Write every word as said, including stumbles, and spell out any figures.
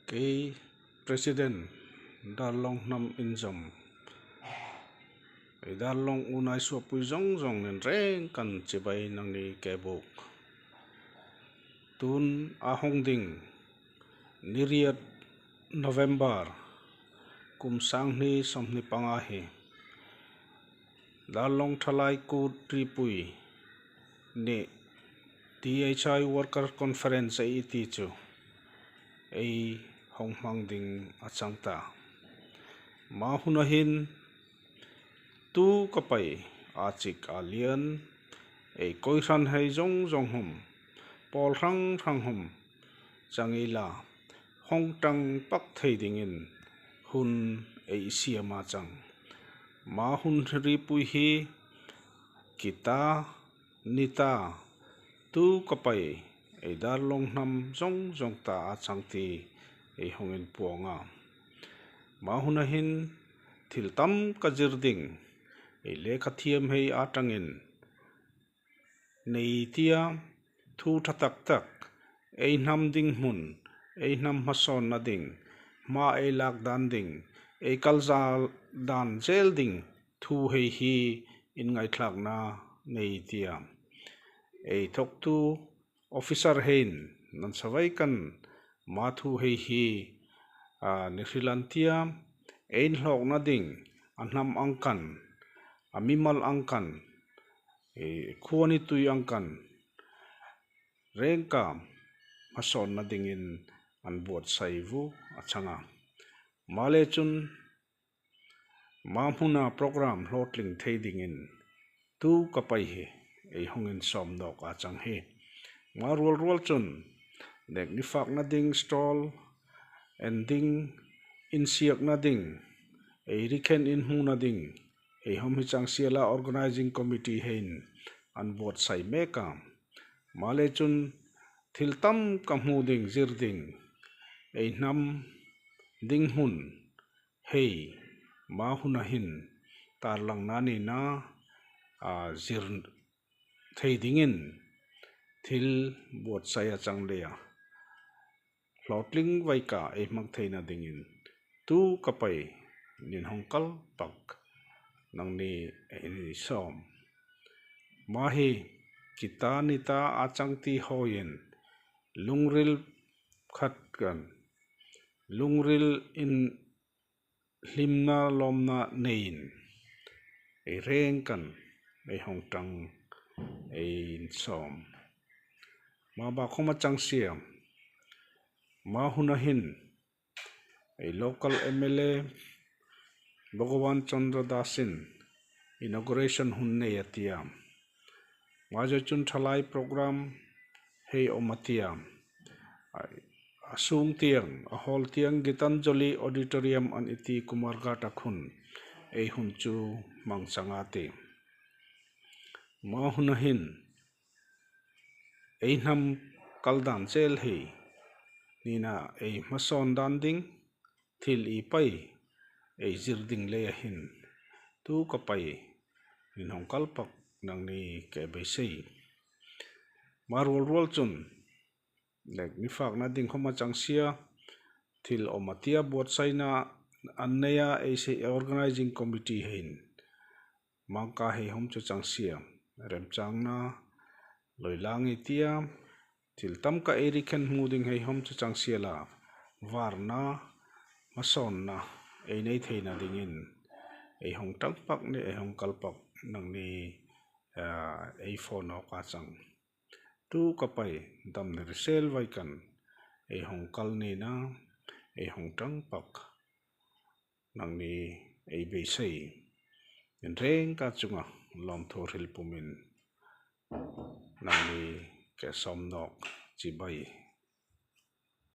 Kei President Darlong Hnam Inzawm, ei Darlong unau suopui zawng zawng nin reng kan chibai nangni ke buk. Tun a hung ding ni riet November kum sanghni sawmhni panga hi Darlong Thalai Kut Ripui ni T H I Worker Conference ei ti chu ei hung hmang ding a chang ta. Ma huna hin tu ka pai a chik a lian, ei kohran hei zawng zawng hum, pawl hrang hrang hum chang ei la, hung tang pak thei dingin hun ei siam a chang. Ma hun ripui hi ki ta, ni ta, tu ka pai ei Darlong hnam zawng zawng ta a chang ti ei hung inpuong a. Ma huna hin thil tam ka zir ding, ei lekha thiam hei a tangin nei tia, thu ṭha tak tak, ei hnam ding hmun, ei hnam hmasawnna ding, hma ei lak dan ding, ei kal zal dan zel ding thu hei hi inngaithlakna nei tia. Ei thawktu officer hein nan savai kan ma thu hei hi, a, ni hril an tia, ei inhlawkna ding, a hnam ang kan, a mimal ang kan, ei khuoni tui ang kan, rengka hmasawnna dingin an buotsai vu a chang a. Ma le chun ma hmuna program hlawtling thei dingin tu ka pai hi ei hung insawm nawk a chang hi. Ma rual rual chun nek ni fakna ding stall en ding, insiakna ding, ei rikhen inhmuna ding, ei hom hi chang siala organizing committee hein an buotsai mek a. Ma le chun thil tam ka hmu ding zir ding, ei hnam ding hmun hei ma huna hin tarlangna nina, a, zir thei dingin thil buotsai a chang leia hlawtling vaika ei hmang theina dingin tu ka pai nin hung kal pak nangni ei ni sawm. Ma hi ki ta ni ta a chang ti hawin lungril khat kan, lungril in hlimna lawmna neiin ei reng kan ei hung tang ei insawm. Ma ba khoma chang sia, ma huna hin ei local M L A Bhagwan Chandra Das in inauguration hun nei a tia. Ma zo chun thalai program hei awm a tia. A, a sung tiang, a hall tiang Gitanjali Auditorium an i ti Kumarghat-a khun ei hun chu hmang chang a ti. Ma huna hin ei hnam kal dan zel hei nina ei hmasawn dan ding thil i pai ei zir ding leia hin tu ka pai nin hung kal pak nangni ke beisei. Ma rual rual chun nek ni fakna ding khoma chang sia, thil awm a tia buotsaina an neia ei se organizing committee hein. Mangka hei hom chu chang sia, remchangna, loilang i tia, thil tam ka ei ri khen hmu ding hei hom chu chang sia la, varna, hmasawnna ei nei theina dingin ei hung tang pak ni, ei hung kal pak nangni, ah, ei phone awk a chang. Tu ka pai dam ni risel vai kan ei hung kal nina, ei hung tang pak nangni ei beisei. Inrengka chunga lawmthu hril pumin nangni ke sawm nawk chibai